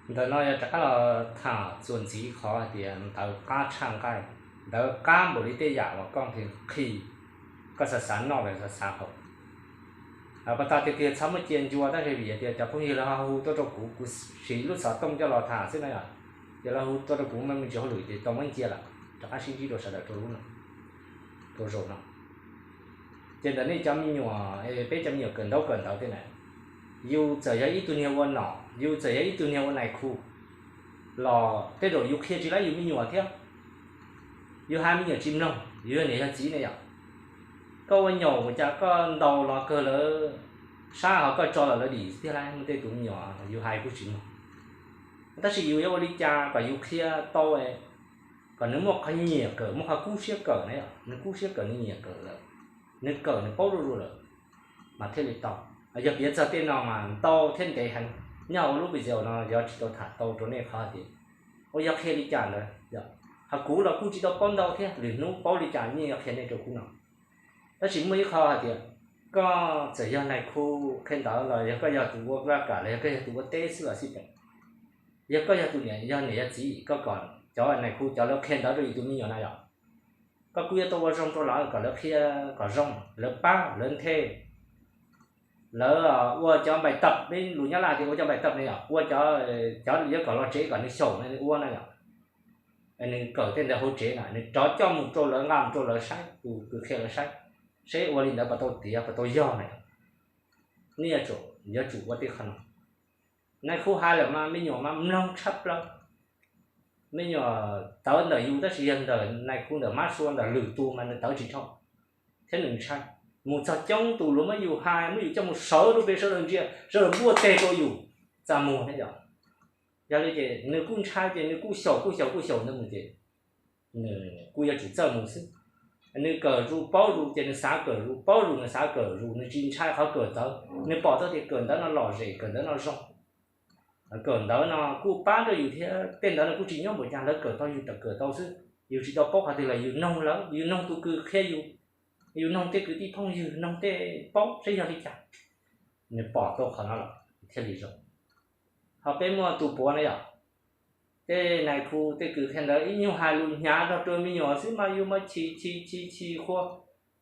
Ntawm no yog rov qab los tham txuas ntxiv qhov hais tias ntawv qab tshaj nqaij, ntawv qab npaum li tej yam uas koj nqhis, koj xav xav noj los xav xav haus. Pas tas tiag tiag txhob muab cia ncua tab sis vim tias cov phooj ywg lawv ho hu tuaj rau kuv, kuv siv lub xov tooj coj los tham xwb na yom. Ces lawv hu tuaj rau kuv mas me ntsis hauj lwm ces tau muab cia lawm, rov qab sib ntsib rau sawv daws rau lub no, rau zaum no. Ces ntawm nej cov me nyuam, peb cov me nyuam kawm ntaub kawm ntawv tej na, yus txawm yog ib tug niag ua nom, yus txawm yog ib tug niag ua nais khu los tej zaum yus qhia tsis laib yus me nyuam thiab. Yus hais me nyuam tsis mloog, yus yog niam yog txiv ne yom. Koj ua nyaum ua cas koj ntaus los kawg lawv sab ho koj tso los lawv dim tiag lauj, muaj tej tus me nyuam yus hais kuj tsis mloog. Tab sis yus yuav ua li cas kom yus qhia tau kom nws muaj qhov nyiam kawm, muaj qhov kub siab kawm na, nws kub siab kawm nws nyiam kawm lawm, nws kawm nws paub zuj zus lawm mas thiaj li tau. Yog piav txog tej no mas ntau thiab ntev heev, nyob hauv lub video no yuav tsis tau tham tau rau nej qhov tias ua yog qhia li cas ntawd. Ho kuv los kuj tsis tau paub ntau thiab, lwm hnub paub li cas yeej yuav qhia nej rau khub no. Tab sis muaj ib qho hais tias koj txawm yog nais khu qhia ntawv los yog koj yog tus ua laj kam los yog koj yog tus ua teb xwb los xij peem, yog koj yog tus niam yog niam yog txiv, koj kom cov nais khu cov lawv qhia ntawv rau yus tus me nyuam na yom, koj kuj yuav tau ua zoo rau lawv kom lawv qhia kom zoo, lawv pab lawv nthe, lawv ua cov npais tawm, peb lus Nyab Laj tias ua cov npais tawm ne yom, ua cov, cov yuav kom los tsev kom nws xyaum na, nws ua na yom. Nws kawm tej ntawd hauv tsev na, nws rov coj mus rau lawv, nqa mus rau lawv saib, tus kws qhia lawv saib, seb ua li ntawd puas tau tiav puas tau yog na. Nej yuav tsum, yuav tsum ua tej qho no. Nais khu hais lawm mas me nyuam mas mloog tshaj plaws. Me nyuam tawv ntawm yus tab sis yog ntawm nais khu ntawm mab sua ntawm lwm tus mas nws tawv tsis dhau thiab nws ntshai. Mus txog coob tus luag muab yus hais, muab yus coj mus sawv rau pem sawv daws ntsia, sawv daws npuaj teg rau yus, txaj muag thiab yom. Yog li ces nws kuj ntshai ces nws kuj xyaum kuj xyaum kuj xyaum ntawd mus ces nws kuj yuav tsum txawj mus xwb. Nws kawm zus paub zus ces nws xav kawm zus paub zus, nws xav kawm zus, nws tsis ntshai qhov kawm ntawv, nws pom tau tias kawm ntawv no lom zem, kawm ntawv no zoo. Kawm ntawv no kuj pab rau yus thiab, tej ntawd no kuj tsis nyob npaum cas, lawv kawm tau yus tawm kawm tau xwb. Yus tsis tau paub qhov twg los yus noog lawv, yus noog tus kws qhia yus, yus noog tej kwv tij phooj ywg, noog tej paub seb yog li cas. Nws pom tau qhov no lawm thiaj li zoo. Ho peb muaj tus puav na yom, tej nais khu tej kws qhia ntawv ib nyuag hais lus hnyav zog rau me nyuam xwb mas yus mas chim chim chim chim qhuas,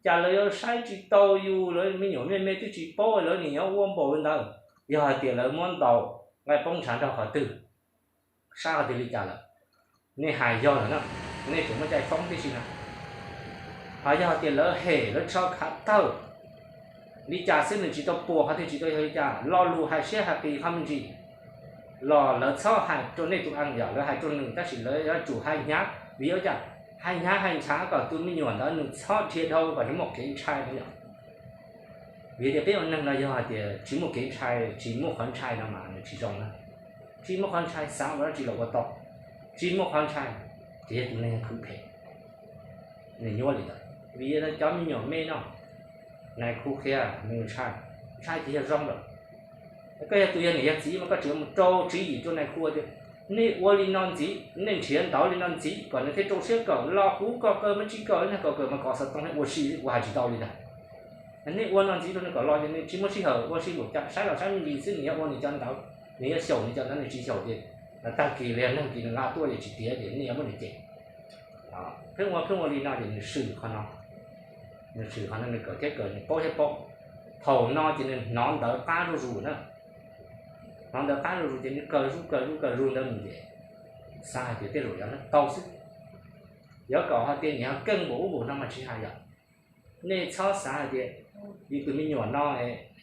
cas lawv yuav saib tsis tau yus, lawv me nyuam me me twb tsis paub lawv nim yuav ua npaum li ntawd. Yog hais tias lawv muab ntaus nqaij poob ntshav nrog qhov twg, sab qhov twg li cas lawm, nej hais yog lawm na, nej tseem muaj cai foob tib si na. Ho yog hais tias lawv hem lawv rho khav tawg li cas xwb, nws tsis tau puas qhov twg, tsis tau yog li cas, lo lus hais siab hais qis qhov me ntsis los lawv txhob hais rau nej tus a yom, lawv hais rau nws tab sis lawv yuav tsum hais hnyav, vim ua cas hais hnyav hais nchav kom tus me nyuam ntawd nws txhob dhia dhau kom nws muaj kev ntshai na yom. Vim tias peb ua neeg no yog hais tias tsis muaj kev ntshai, tsis muaj qhov ntshai no mas nws tsis zoo na. Tsis muaj qhov ntshai xav ua dab tsi los ua tau, tsis muaj qhov ntshai ces yog tus neeg khwv phem. Nws nyuaj li ntawd vim cov me nyuam me no, nais khu qhia nws ntshai, ntshai ces yog zoo lawm. Koj yog tus yog niam yog txiv mas koj tseem mus rau tswv yim rau nais khu tias nej ua li no ntxiv, nej nrhiav ntawv li no ntxiv kom nws thiaj rau siab kawm, los kuv kom kawm mas tsis kawm, nej kom kawm mas kom xov tooj nej ua si ua hais tsis tau li ntag. Nej ua no ntxiv rau nws kom los ces nws tsis muaj sij hawm ua si npaum cas, saib los saib me ntsis xwb, nws yuav ua nws cov ntawv, nws yuav xyaum nws cov ntawv nws tsis xyaum ces tag kis los yog nag kis nws nqa tuaj ces tsis tiav ces nej yuav muab nws cem. Pheej ua pheej ua li no ces nws swm qhov no, nws swm qhov no nws kawm thiab kawm nws paub thiab paub. Thaum no ces nws hnov ntawv qab zuj zus na, hnov ntawv qab zuj zus ces nws kawm zuj kawm zuj kawm zus ntawd mus ces xav hais tias tej zaum yuav tau xwb. Yuav kom hais tias nws ho keej npaum ub npaum no mas tsis hais yom. Nej txhob xav hais tias yus tus me nyuam no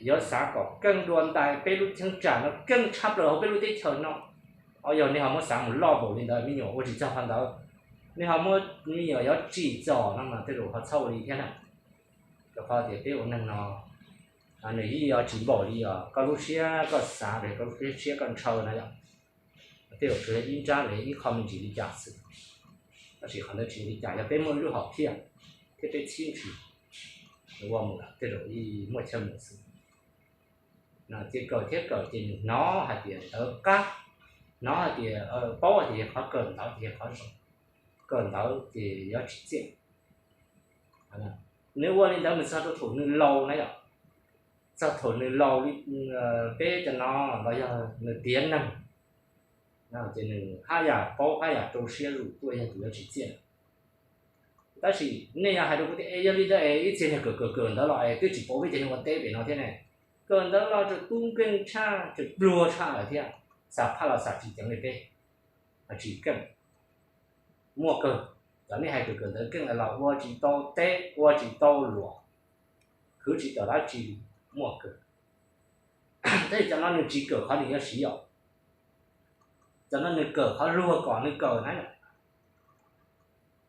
yuav xav kom keej dua ntais peb lub cheeb tsam no, keej tshaj plaws hauv peb lub teb chaws no. Yog nej ho muab xav mus loj npaum li ntawd, me nyuam ua tsis txog qhov ntawd, nej ho muab me nyuam yuav tsim txom no mas tej zaum ho txhob ua li thiab na. Rau qhov tias peb ua neeg no nws yeej yuav tsis npaum li os koj lub siab koj xav los koj lub siab koj ntshaw na yom. Tej zaum tsuas yog ib nrab los ib qho me ntsis li cas xwb, tab sis qhov ntawd tsis ua li cas, yog peb muaj lub hom phiaj thiab peb txhiab ntshis ua mus lawm tej zaum yeej muaj chaw mus xwb. Ces kawm thiab kawm ces nws hnov hais tias ntawv qab, hnov hais tias paub hais tias yog qhov kawm ntawv ces yog qhov zoo, kawm ntawv ces yuav tsis txiaj. Nws ua li ntawd mus txog rau thaum nws laus na yom, txog thaum nws laus li peb cov no los yog nws tiav neeg, Ces nws haj yam paub haj yam rau siab zus tuaj yog tus yuav tsim txiaj. Tab sis nej yog hais rau kuv tias es yog li ntawd es ib txhia niag kawm kawm kawm ntawv los es twb tsis paub peb cov neeg ua teb pem no thiab ne, kawm ntawv los tseem tub nkeeg tshaj tseem pluag tshaj lawm thiab, xam phaj los xam tsis ceev li peb, tsis keej. Muaj kawg, cov nej hais kawm kawm ntawv keej los ua tsis tau teb ua tsis tau luam, khwv tsis tau dab tsi, muaj kawg. Tab sis cov no nws tsis kawm qhov nws yuav siv os, cov no nws kawm qhov luag kom nws kawm na.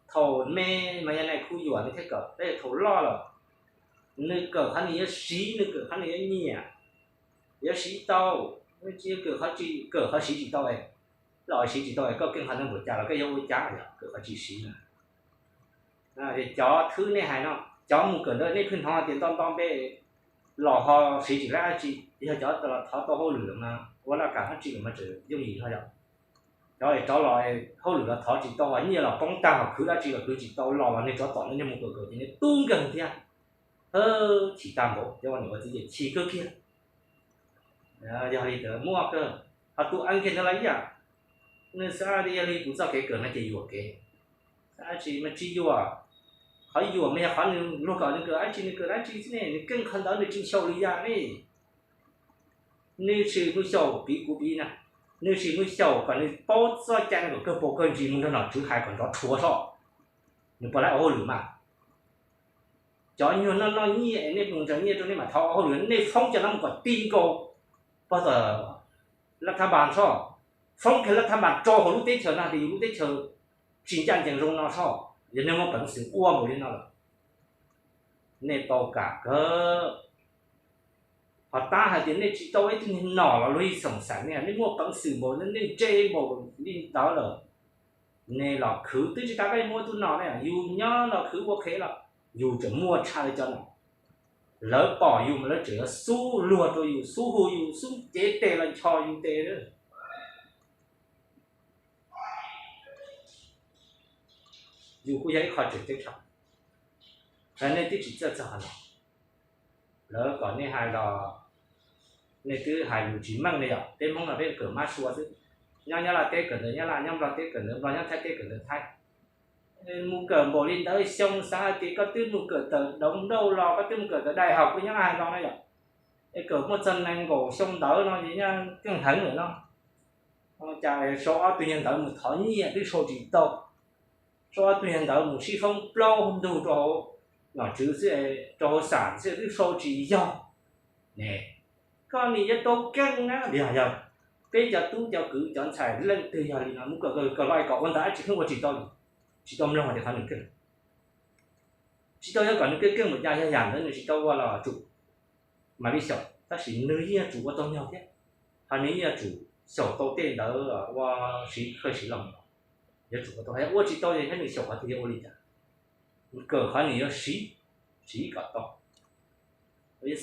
Thaum me mas yog nais khu yuam nws thiaj kawm, tab sis thaum loj lawm nws kawm qhov nws yuav siv, nws kawm qhov nws yuav nyiam, yuav siv tau. Kawm qhov tsis, kawm qhov siv tsis tau, los siv tsis tau koj keej qhov ntawd npaum cas los koj yuav ua cas, kawm qhov tsis siv na. Cov thwb nej hais no, cov mus kawm ntawv nej pheej hnov tias nto nto npe los ho siv tsis laib dab tsi, yog cov los thov tau hauj lwm lawm mas ua laj kam dab tsi lawm mas tseem yooj yim no yom. Cov es rov los hauj lwm los thov tsis tau, nyiaj los poob tag, ho khwv dab tsi los khwv tsis tau, los los niag tsov tom no niag mus kawm kawm ces niag tub nkeeg thiab. Chim tag npaum, cov ua niam ua txiv ces chim kawg kiag. Yog li ntawd muaj kawg, ho tus ev kiag ntawd los ib yam, nws xav tias yog li kuv txoj kev kawm no ces yuam kev, xav tsis mas tsis yuam. Qhov yuam mas yog qhov nws luag kom nws kawm dab tsi nws kawm dab tsi xwb ne, nws keej qhov ntawd nws tsis xyaum lwm yam ne. Nws tsis mus xyaum piv kuv piv na, nws tsis mus xyaum kom nws paub txoj cai no kom kawg paus kawg ntsis mus nrog nom tswv hais kom nrov rhuav soj, nws puas laib ua hauj lwm mas. Cov nyuag noj noj nyiaj es nej mus ntsaws nyiaj rau nej mam thov ua hauj lwm, nej foob cov no mus kom ti nkaus pog tom lab thab npas soj, foob kiag lab thab npas rau hauv lub teb chaws no tias yus lub teb chaws tsis ncaj ncees zoo no soj, yog nej muaj peev xwm ua npaum li no lawm, nej tau kam kawg. Ho tab hais tias nej tsis tau ib tug niag nom los luag yeej xoom xaiv nej, nej muaj peev xwm npaum, nej ntse npaum li ntawd lawm, nej los khwv twb tsis tas koj yuav muaj ib tug nom ne, yus nyob los khwv ua qhev los yus tseem muaj tshaj li cov no. Lawv pom yus mas lawv tseem yuav xub luag rau yus, xub hu yus, xub cev tes los nchos yus tes. Yus kuj yog ib qho tseem ceeb tshaj, nej twb tsis txawj txog qhov no. Lawv kom nej hais los nej twb hais lus tsis meej li yom, peb Hmoob no peb kawm mab sua xwb. Nyob Nyab Laj teb kawm ntawv Nyab Laj, nyob Nplog teb kawm ntawv Nplog, nyob Thaib teb kawm ntawv Thaib. Mus kawm npaum li ntawd xyoo xav hais tias koj twb mus kawm tawm doov nrauj los koj twb mus kawm tawm daim hauv kuj nyob hais no na yom. Es kawm muaj txog nees nkaum xyoo ntawd no es nyob keej heev lawm no, cas sau ob tug nyuag ntawv mus thov nyiaj twb sau tsis tau, sau ob tug nyuag ntawv mus sib foob plaub ntug rau hauv nom tswv xwb, rau hauv xam xwb twb sau tsis yog ne. Koj nim yuav tau keej na, yog yog peb cov tub cov kwv cov ntxhais leej twg yog li no mus kawm kawm los kom ua ntawv dab tsi pheej ua tsis tau li, tsis tau mloog tias qhov nws keej, tsis tau yuav kom nws keej keej mus cas, yog yam ntawd nws tsis tau ua los tsum mam li xyaum, tab sis nws yeej yuav tsum ua tau nyog thiab, ho nws yeej yuav tsum xyaum tau tej ntawd ua siv qhawj siv loj, yuav tsum ua tau, yog ua tsis tau ces thiab nws xyaum qhov twg yuav ua li cas. Kawm qhov nws yuav siv, siv kom tau.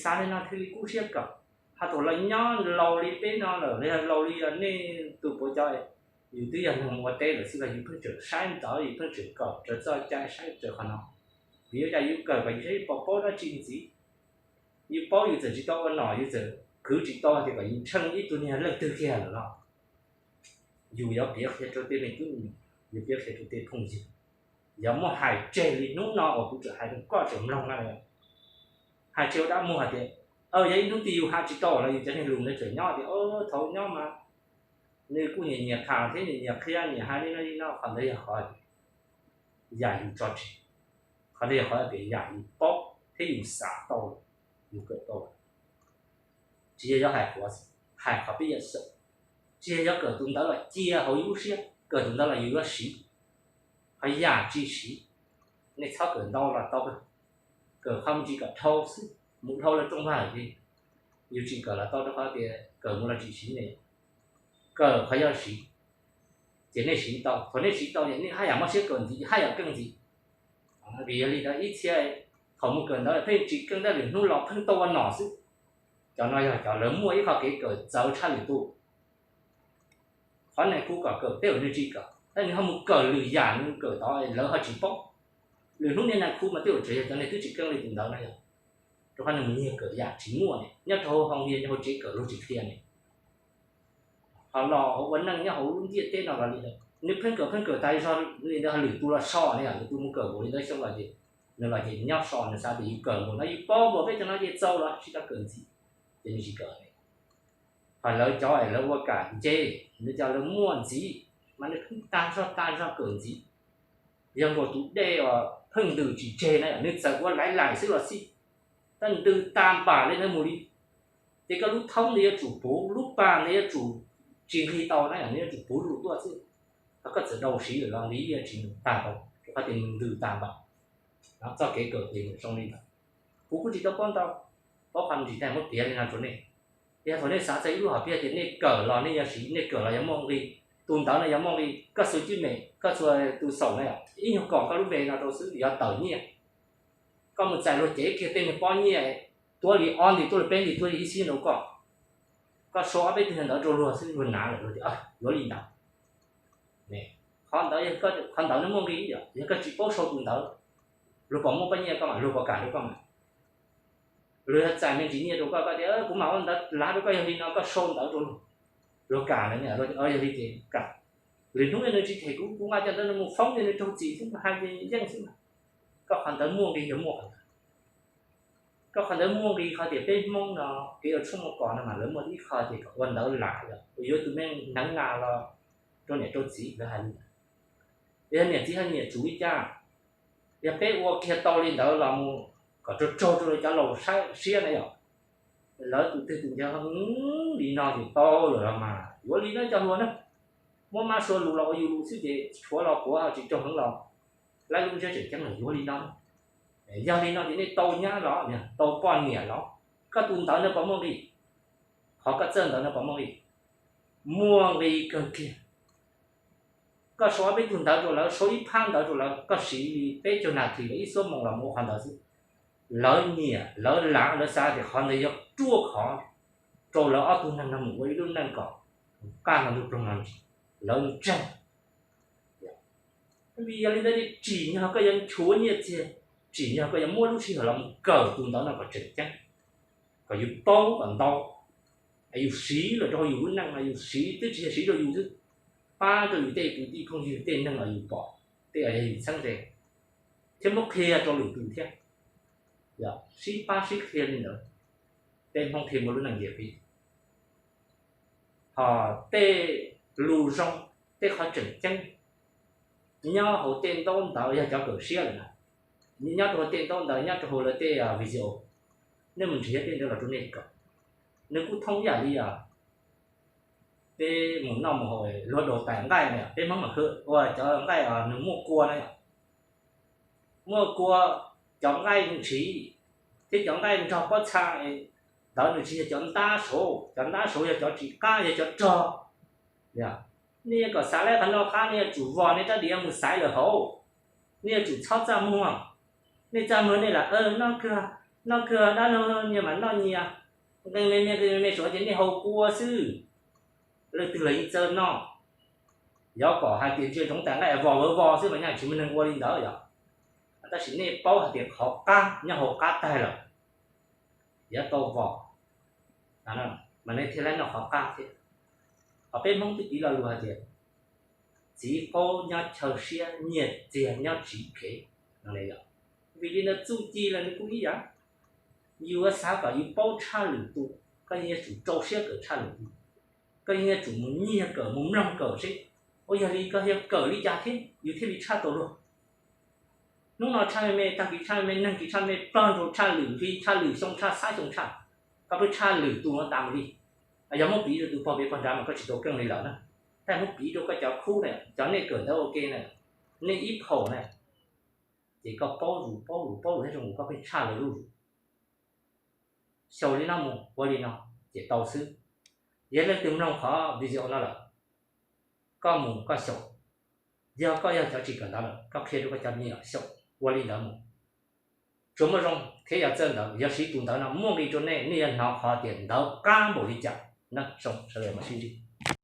Xav li no thiaj li kub siab kawm. Ho thaum los nyob laus li peb no lawm los yog laus li nej tus puav cov, yus twb yog neeg mus ua teb lawm xwb los yus pheej tseem saib ntawv, yus pheej tseem kawm raws txoj cai, saib raws qhov no. Vim li cas yus kawm kom yus saib yus puas paub dab tsi ntxiv. Yus paub yus txawm tsis tau ua nom, yus txawm khwv tsis tau tias kom yus tsheej ib tug niag leej twg kiag lawm los yus yuav piav qhia rau tej me tub me nyuam, yus piav qhia rau tej phooj ywg. Yog muab hais tseg li hnub no uas kuv tseem hais rau koj tseem mloog na, hais tseg ua dab muag hais tias, yog ib hnub twg yus hais tsis tau los yus cov niag lus ntawd tseem nyob tias, thaum nyob mas nws kuj nyiam nyiam tham thiab nyiam nyiam qhia nyiam hais li no li no, qhov ntawd yog qhov yam yus tso tseg, qhov ntawd yog qhov tias yam yus paub thiab yus xav tau, yus kawm tau. Tsis yog yuav hais qhuav, hais qhov peb yuav xyaum, tsis yog yuav kawm tus ntawd los cia hauv yus lub siab, kawm tus ntawd los yus yuav siv, qhov yam tsis siv, nej txhob kawm ntau los tau, kawm qhov me ntsis kom dhau xwb, mus dhau lawm rooj vag li, yus tsis kawm los tau rau qhov tias kawm mus los tsis siv ne. Kawm qhov yog siv, ces nej siv tau, thaum nej siv tau ces nej haj yam mob siab kawm ntxiv, haj yam keej ntxiv. Vim yog li ntawd ib txhia thaum mus kawm ntawv pheej tsis keej, lwm hnub los pheej tau ua nom xwb. Cov no yog cov lawv muaj ib qho kev kawm txawv tshaj lwm tus. Qhov nais khu kom kawm tej zaum nws tsis kawm, tab nws ho mus kawm lwm yam, nws kawm tod lawv ho tsis paub. Lwm hnub niag nais khu mas tej zaum tseem yog cov neeg twb tsis keej li tus ntawd na yog, rau qhov nws mus nyiag kawm yam tsis muaj ne, nyob rau hauv hoo hias nyob hauv tsev kawm luag tsis qhia ne. ho los hauv ua neej nyob hauv lub ntiaj teb no los li ntawd. Nws pheej kawm pheej kawm tas zog li ntawd, lwm tus los so ne, lwm tus mus kawm npaum li ntawd xyoo los ces nws los ces nyob so, nws xav tias yus kawm npaum no yus paub npaum peb cov no ces txaus los tsis tau kawm ntxiv, ces nws tsis kawm. Ho lawv cov lawv ua kam nce, nws cov lawv muaj ntxiv, mas nws pheej tas zog tas zog kawm ntxiv. Yog nkaus tus dej uas pheej ntws tsis tseg na, nws txawm ua laiv laim xwb los xij, tab ntws tas npam li ntawd mus li. Ces koj lub thoob ntawd yuav tsum puv, lub pas ntawd yuav tsum tsis nqig tau na, nws yuav tsum puv lus tuaj xwb. Ho koj txawm rau siv lawm los nqi yuav tsis tag tau, rau qhov tias nws ntws tas npam. Txoj kev kawm ces nws zoo li ntawd. Kuv kuj tsis tau paub ntau, paub qhov ntsis tag muab piav li no rau nej. Yog thaum nej xav txog ib lub hom phiaj tias nej kawm los nej yuav siv, nej kawm los yuav muaj nqi, tus ntawv no yuav muaj nqi, koj xuas cwj mem, koj txhua tus xaus na, ib nyuag kom koj lub npe no rau xwb yuav tawm nyiaj. Koj mus txais luag cev kiag tej niag pob nyiaj tuab li ob nti, tuab li peb nti, tuab li ib xib rau koj. Koj sau ob peb tug ntawv rau luag xwb luag hnav lawm luag tias yuav li ntawd. Qhov ntawd, qhov ntawd nws muaj nqi yom, yog koj tsis paub sau tus ntawv, luag puas muab pob nyiaj koj mas, luag puas kam rau koj mas. Luag yog txais me ntsis nyiaj rau koj, koj tias kuv mam ua ntawv lav rau koj, yog li no koj sau ntawv rau luag, luag kam lawm, luag tias yog li ces kam. Lwm hnub nws tsis them kuv, kuv nqa cov ntawv no mus foob, nws raug txim xwb, hais yeej xwb mas. Koj qhov ntawv muaj nqi yog muaj qhov ntawd. Koj qhov ntawd muaj nqi qhov tias peb Hmoob no kev ua tshuaj muaj kos no mas lawv muaj ib qho tias kom ua ntawv lam, yuav tus me hneev nas los rau niam rau txiv, lawv hais li ntawd. Yog niam txiv haj niam tsum li cas, yog peb ua kiag tau li ntawd los mus kom raug raug rau cov laus siab na yom. Lawv tus twg tus ncav li no ces tau lawm los mas yuav li no cov hluas na. Muab mab sua lus los ua yus lus xwb ces tshuav los quav tsis raug heev los laib lub ntsiab tseem ceeb los yuav li no. Yog li no ces nej tau nyab los, tau poj niam los, koj tus ntawv no puas muaj nqi? Qhov koj txawj ntawv no puas muaj nqi? Muaj nqi kawg kiag. Koj sau ob peb tug ntawv rau lawv, sau ib phab ntawv rau lawv, koj siv li peb caug nas this los ib xuab moos los mus ua qhov ntawd xwb, lawv nyiam, lawv lav, lawv xav tias qhov ntawd yuav ruaj khov rau lawv ob tug neeg no mus ua ib lub neej kom qaj no ntug ploog no ntsis, lawv ntseeg. Vim yog li ntawd tsim nyog koj yuav nchuav nyiaj txiag, tsim nyog koj yuav muab lub sij hawm los mus kawm tus ntawv no kom tseem ceeb, kom yus paub kom ntau, yus siv los rau yus lub neej no, yus siv twb tsis yog siv rau yus xwb, pab rau yus tej kwv tij phooj ywg, tej neeg uas yus pom, tej uas yog yus txheeb ze, thiab muab qhia rau lwm tus thiab. Sib pab sib qhia li ntawd, peb Hmoob thiaj muaj lub neej ntxias pib. Ho tej lus zoo, tej qhov tseem ceeb nyob hauv tej ntaub ntawv, yog cov kawm siab lawm na, nyob rau hauv tej ntaub ntawv, nyob rau hauv lawv tej video, nej mus nrhiav tej ntawd los rau nej kawm. Nws kuj thooj ib yam li peb mus noj mus haus luag daus tais nqaij na, peb Hmoob mas ua cov nqaij nws muaj kua na, muaj kua, cov nqaij ntshiv thiab cov nqaij nrog pob txha ntawd nws tsis yog cov ntab saud, cov ntab saud yog cov tsis qab, yog cov rog. Nej kom xav laib qhov noj qab, nej yuav tsum vos nej rab diav mus xaiv lawm hauv. Nej yuav tsum txhob txaj muag. Nej txaj muag nej lam noj kawg, noj kawg dab laug nyias mam noj nyias, nqee me me nqee me me suav ces nej haus kua xwb. Leej twg los yeej txawj noj. Yuav kom hais tias ntsia ntsoov tais nqaij vos vawv vos xwb mas nyaj tsis muaj neeg ua li ntawd yom. Tab sis nej paub hais tias qhov qab nyob hauv qab tag lawm, yuav tau vos, mas nej thiaj li noj qhov qab thiab. Ho peb Hmoob twb piv lo lus hais tias txiv qaub nyob chaw siab, nyiaj txiag nyob tsiv kev. Vim li ntawd txuj ci los nws kuj ib yam. Yus yuav xav kom yus paub tshaj lwm tus, koj yeej yuav tsum rau siab kawm tshaj lwm tus, koj yeej yuav tsum mus nyiag kawm mus mloog kawm seb ua yog li koj yuav kawm li cas thiab yus thiaj li tshaj tau luag. Hnub no tshaj me me, tag kis tshaj me me, neeg kis tshaj me me, plog ntsug tshaj lwm hli, tshaj lwm xyoo, tshaj xya xyoo tshaj, koj pheej tshaj lwm tus no tas mus li. Yog muab piv rau tus pog pem pog nrad mas koj tsis tau keej li lawm na. Tab muab piv rau koj cov khub na, cov nej kawm ntawv ua ke na, nej ib phaum na, ces koj paub zus paub zus paub zus thiab zoo zus koj pheej tshaj lawv zuj zus. Xyaum li no mus ua li no ces tau xwb. Yog leej twg mloog qhov video no lawm, koj mus koj xyaum. Yog koj yog cov tsis kawm ntawv lawm, koj qhia rau koj cov me nyuam xyaum ua li ntawd mus. Tsuas muaj zoo thiab yog txawj ntawv, yog siv tus ntawv no muaj nqi rau nej, nej yuav hnov qhov tias ntawv qab npaum li cas na. Zoo sawv daws mam sib ntsib.